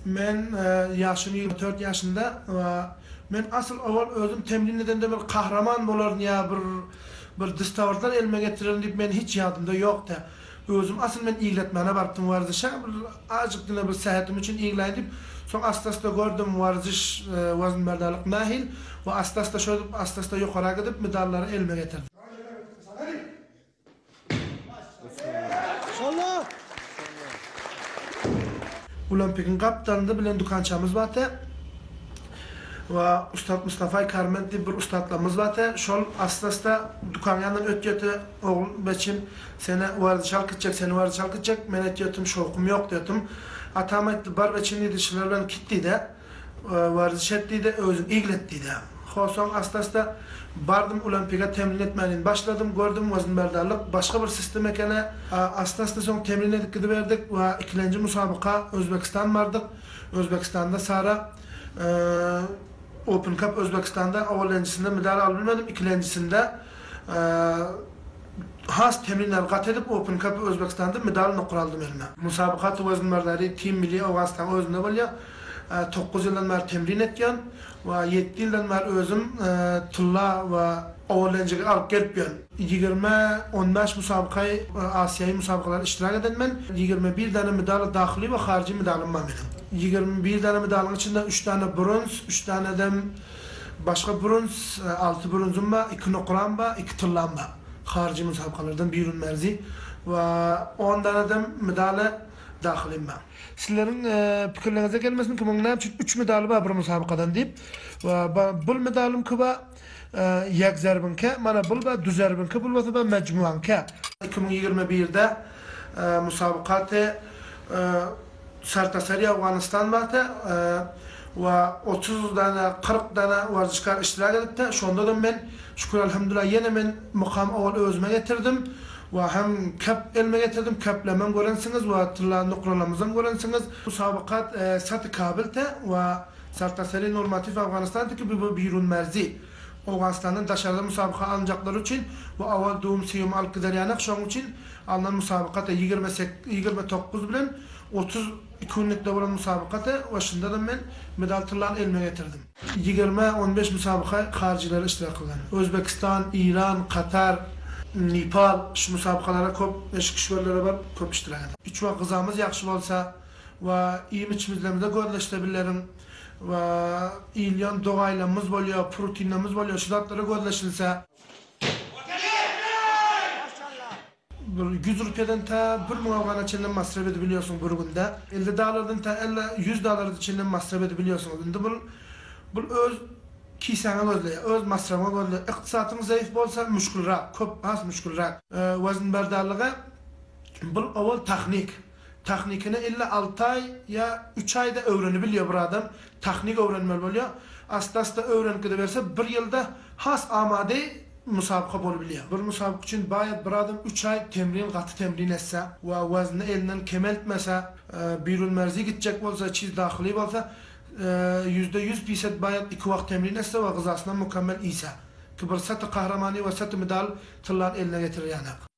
Men ýaşym 24 ýaşynda we men asyl owal özüm temrin edende bir kahraman bolaryn ýa bir bir distawrtlar elime getirerin diýip men hiç ýadymda ýokdy. Özüm asyl men igletmäne barypdym werziş-ä bir azjyk diňe bir sähetim üçin igläýin diýip soň asta-asta gördüm werziş weznberdarlyk nähil we asta-asta şöýdüp asta-asta ýokara gidip medallary elime getirdim. Ulampigiň gapdalynda bilen dükançamyz bardy. We Ustat Mustafay Karment diýip bir ustatlarymyz bardy. Şol asta-asta dükanyň ýanyndan ötýärdi. Ogul beçim, seni werziş alyp gitjek, seni werziş alyp gitjek. Men aýtýardym, şowkum ýok diýerdim. Atam aýtdy, bar beçim diýdi, şular bilen git diýdi. Werziş et diýdi, özüň iglet diýdi. Ho, soň asta-asta bardym Ulampiga temrin etmänin başladym, gördüm weznberdarlyk başga bir sistem ekeni. Asta-asta soň temrin edip gidiberdik we ikilenji musabyka Özbekistan bardyk. Özbekistanda Sara Open Cup Özbekistanda owalenjisinde medal alyp bilmedim, ikilenjisinde Has temrinleri gaty edip Open Cup Özbekistanda medal nokur aldym elime. Musabykat weznberdary Team Milli Owganystanyň özünde bolýar. 9 ýyldan bäri temrin etýän we 7 ýyldan bäri özüm tylla we owalenjigi alyp gelip ýörün. Ýigrimi on bäş musabykaý Asiýaýy musabykalarda iştirak eden men. 21 däne medal dahyly we haryjy medalym bar meniň. 21 däne medalyň içinde 3 däne bronz, 3 dänedem Başga bürünç, alty bürünjim bar, iki nokram bar, iki tyllam bar. Haryjy musabykalardan birun merzi we on danedem medaly dahylym bar. Sizleriň pikirleriňize gelmesin ki, muň näme üçin üç medaly bar bir musabykadan diýip. We bul medalymky bar ýek zerbiňki, mana bul bar du zerbiňki, bul bolsa bar mejmuaňky. 2021-de musabykaty Sertaseri Owganystan bardy we 30 dana, 40 dana werziškar iştirak edipdi. Şonda-da men, şükür elhamdülillah, ýene men mukam owal özüme getirdim we hem kep elime getirdim. Keplemem görensiňiz we tylla nukralarymyzam görensiňiz. Musabakat saty Kabilde we Sertaseri normatiw Owganystandiki bu birun merzi. Owganystandan daşarda musabaga alynjaklary üçin bu owal dum syýum alyp gider ýanak şoň üçin alnan musabakada 29 bilen 32 günlükde bolan musabakada we şunda-da men medal tyllany elime getirdim. Ýigrimi on beş musabaga haryjylar iştirak kylgan. Özbekistan, Iran, Katar, Nepal şu musabakalara köp şu kişwerlere baryp köp iştirak eden. Üç wagt gyzamyz ýagşy bolsa we iým-içmizlerimize gözleşse bileriň we iýilýän dogaýlarymyz bolýar, prutinlerimiz bolýar şu zatlara gözleşilse. Bir 100 rupiýadan tä 1000 afgana çenli masraf edibilýärsiň bir günde. 50 dollardan tä 50 100 dollara çenli masraf edibilýärsiňiz. Indi bul bul öz kisäňe gözleýär, öz masrafyňa gözleýär. Ykdysatyň zeýif bolsa müşgilräk, köp has müşgilräk. Weznberdarlyga bul owal tahnik. Tahnikini illa alty aý ýa üç aýda öwrenibilýär bir adam. Tahnik öwrenmeli bolýar. Asta-asta öwrenip gidiberse bir ýylda has amady musabyka bolubilýär. Bir musabyka üçin baýat bir adam üç aý temrin gaty temrin etse we weznini elinden kemeltmese, birun merzi gitjek bolsa, çiz dahyly bolsa, 100% pisat baýat iki wagt temrin etse we gyzasynam mükemmel iýse ki bir saty kahramany we saty medal tyllany eline getirer ýanak.